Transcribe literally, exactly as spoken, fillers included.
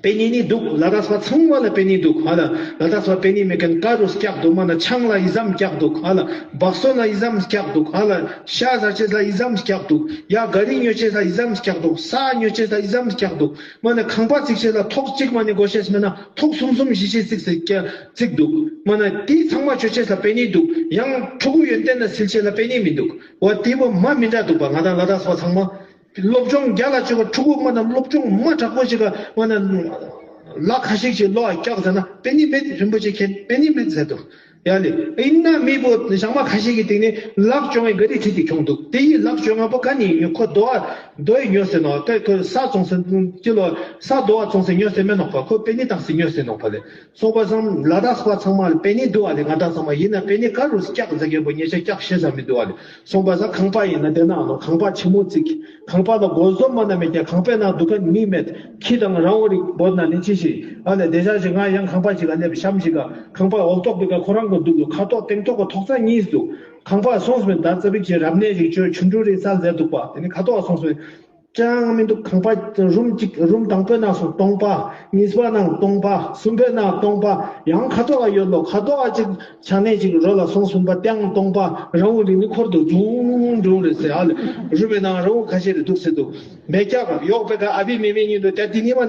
པེ་ནི་ནི་འདུག། ལ་དྭགས་པ་ཚང་མ་ལ་པེ་ནི་འདུག་ཧ་ལ། ལ་དྭགས་པ་པེ་ནི་མེད་མཁན་ག་རུ་སྐྱག་འདུག། མ་ན་ཆང་ལ་ཨི་ཙམ་སྐྱག་འདུག་ཧ་ལ། སྦག་སོ་ལ་ཨི་ཙམ་སྐྱག་འདུག་ཧ་ལ། ཤ་ཟ་ཆེས་ལ་ཨི་ཙམ་སྐྱག་འདུག། ཡ་ག་རི་ཉོ་ཆེས་ལ་ཨི་ཙམ་སྐྱག་འདུག། ས་ཉོ་ཆེས་ལ་ཨི་ཙམ་སྐྱག་འདུག། མ་ན་ཁང་པ་བརྩིགས་ཆེས་ལ་ཐོག་གཅིག་མ་ནི་དགོས་ཤེས་མེད་ན་ཐོག་གསུམ་གསུམ་བཞི་བཞི་བརྩིགས་སེ་སྐྱ་བརྩིགས་འདུག། མ་ན་དེ་ཚང་མ་ཆོ་ཆེས་ལ་པེ་ནི་འདུག། ཡང་ཕྲུ་གུ་ཡོན་ཏན་ལ་སིལ་ཆེས་ལ་པེ་ནི་མི་འདུག། འོ་དེ་བོ་མ་མི་འདྲ་འདུག་པ། ང་དང་ལ་དྭགས་པ་ཚང་མ། སློབ་སྦྱོང་རྒྱ་ལ་བཅུག་པ། ཕྲུ་གུ་མ་ན་སློབ་སྦྱོང་མ་དྲག་པོ་ཞིག་ག་མ་ན་ལག་ཁ་ཤས་ཤིག་ལོ་ཨ་སྐྱག་ཟེར་ན་པེ་ནི་མེད། རིན་པོ་ཆེ་མཁྱེན། པེ་ནི་མེད་ཟེར་འདུག། ཡ་ལེ། ཨིན་ན་མི་བོ་ཞག་མ་ཁ་ཤས་ཀྱི་སྟེང་ནས་ལག་བཅོ་ལྔའི་ག་རི་ཁྲིད་དེ་ཁྱོང་འདུག། དེ་ཡི་ལག་བཅོ་ལྔ་པོ་ག་ནི་ཉོ། ཁོ་རྡོ་ཨ་རྡོ་ཡི་ཉོ་ཟེར་ནོག། ཁོ་ས་བཙོང་ཟེར་ཅི་ལོ་ས་རྡོ་ཨ་བཙོང་ཟེར་ཉོ་ཟེར་མེད་ནོག་པ། ཁོ་པེ་ནི་བཏང་ཟེར་ཉོ་ཟེར་ནོག་པ་ལེ། སོང་པ་སང་ལ་དྭགས་པ་ཚང་མ་ལ་པེ་ནི་འདུག་ཨ་ལེ། ང་དང་ཚང་མ་ཡིན་ན་པེ་ནི་ག་རུ་སྐྱག་ཟེར་མཁན་པོ་ཉེ་ཆ་སྐྱག་ཤེས་ས་མི་འདུག་ཨ་ལེ། སོང་པ་སང་ཁང་པ་ཡིན་ན་དེ་ན་ཨ་ནོ་ཁང་པ་ཆེན་མོ་བརྩིགས། ཁང་པ་ལ་སྒོ་ཟོམ་མ་ན་མེད་ཀྱང་ཁང་པའི་ནང་འདུག་མཁན་མི་མེད། ཁྱི་དང་རང་འོ་རིགས་བོད་ན་ནི་ཅི་ཞིག་ཨ་ལེ། དེ་ཤ་ཞིག་ང་ཡང་ཁང་པ་ཞིག་ག་སླེབས། གཤམ་ཞིག་ག་ཁང་པ་འོག་ཐོག་པའི་ཀ་ཁོ་རང་གི་འདུག་གི། ཁ་ཐོག་སྟེང་ཐོག་གི་ཐོག་ཚད་གཉིས་འདུག། ཁང་པ་སོང་སོང་ད་ཙ་པིག་ཅིག་རབ་གནས་ཞིག་བཅོས། ཆུ་འབྲུ་རེ་སལ་ཟེར་འདུག་པ། དེ་ནི་ཁ་ཐོག་སོང་སོང་ཅང་མི་འདུག། ཁང་པ་རུམ་གཅིག་རུམ་དང་པོའི་ནང་སོང་སྟོང་པ། གཉིས་པ་ནང་སྟོང་པ། གསུམ་པའི་ནང་སྟོང་པ། ཡང་ཁ་ཐོག་ཡོད་ལོ། ཁ་ཐོག་གཅིག་ཆ་ནས་གཅིག་རོ་ལ་སོང་གསུམ་པ་ཏང་སྟོང་པ། རང་འོ་རིགས་ནི་འཁོར་འདུག། འབྱུང་འབྱུང་རེད་ཟེར་ཨ་ལེ། རུ་བའི་ནང་རང་འོ་ཁ་ཤས་རེ་འདུག་ཟེར་འདུག། མེ་སྐྱག་གཡོག་པའི་ཀ་ཨ་བི་མེ་མེ་གཉིས་འདུག། ད་དེ་གཉིས་མ་